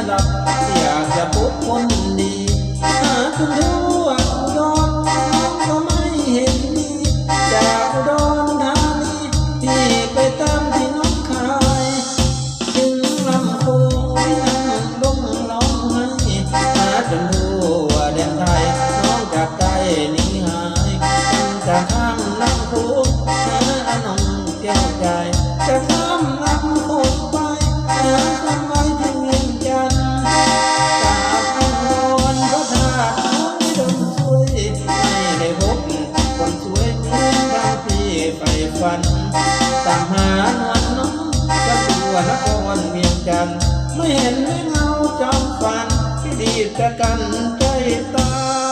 ລັບ ຢາກຈະພົບຄົນດີ ຫາຈົນທົ່ວອຸດອນ ນ້ອງກໍໄມ່ເຫັນມີ ຈາກອຸດອນທານີ ພີ່ໄປຕາມທີ່ໜອງຄາຍ ເຖິງລຳໂຂງ ໄປນັ່ງລົງຮ້ອງໄຫ້ ຫາຈົນທົ່ວແດນໄທ ນ້ອງຈາກໄກໜີຫາຍ ມັນຈະຂ້າມລຳໂຂງ ຫາອານ້ອງແກ້ວໃຈ ຈະຂ້າມລຳໂຂງໄປ ຫາຄຳໄວ້ທີ່ວຽງຈັນ ກາບອ້ອນວອນພະທາດນ້ອງອຸດົມຊ່ວຍ ໃຫ້ໄດ້ພົບຄົນສວຍເໝືອນດັ່ງທີ່ໃຝ່ຝັນ ຕາມຫານວນນ້ອງ ກັບທົ່ວນະຄອນວຽງຈັນ ມາເຫັນໃນເງົາຈອມຝັນ ທີ່ດີດຕະກັນໃຈຕາຍ.